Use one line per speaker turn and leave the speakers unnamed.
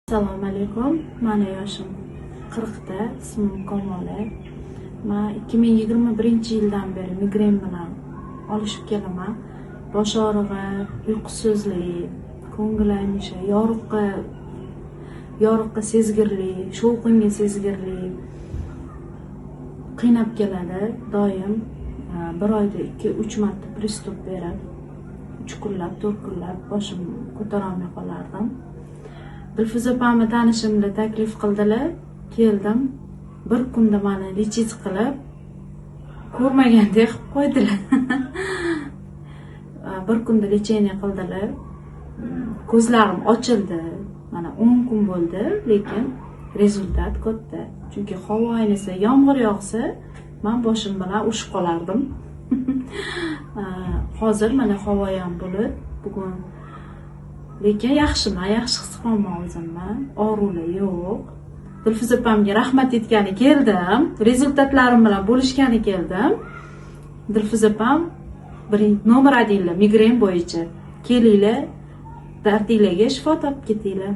Assalomu alaykum. Mani yoshim 40 da, ismim Kamola. Man 2021-yildan beri migren bilan olishib kelaman. Bosh og'rig'i, uyqusizlik, ko'ngil aynishi, yorug'ga sezgirlik, shovqinga sezgirlik qiynab keladi doim. Bir oyda ikki uch marta приступ berib, 3 kunlab, 4 kunlab boshim ko'tarolmay qolardim. Dilfuza opamni tanishimlar taklif qildilar, keldim. Bir kunda mani лечить qilib, ko'rmagandek qilib qo'ydilar. Bir kunda лечение qildilar, ko'zlarim ochildi. Mana 10 kun bo'ldi, lekin результат katta, chunki havo aynisa, yomg'ir yog'sa, man boshim bilan urushib qolardim. Hozir mana havo ham bulut bugun, lekin yaxshiman, yaxshi his qilyapman o'zimni, og'riqlar yo'q. Dilfuza opamga rahmat aytgani keldim, результат larim bilan bo'lishgani keldim. Dilfuza opam birinchi номер один lar migren bo'yicha. Kelinglar, dardinglarga shifo topib ketinglar.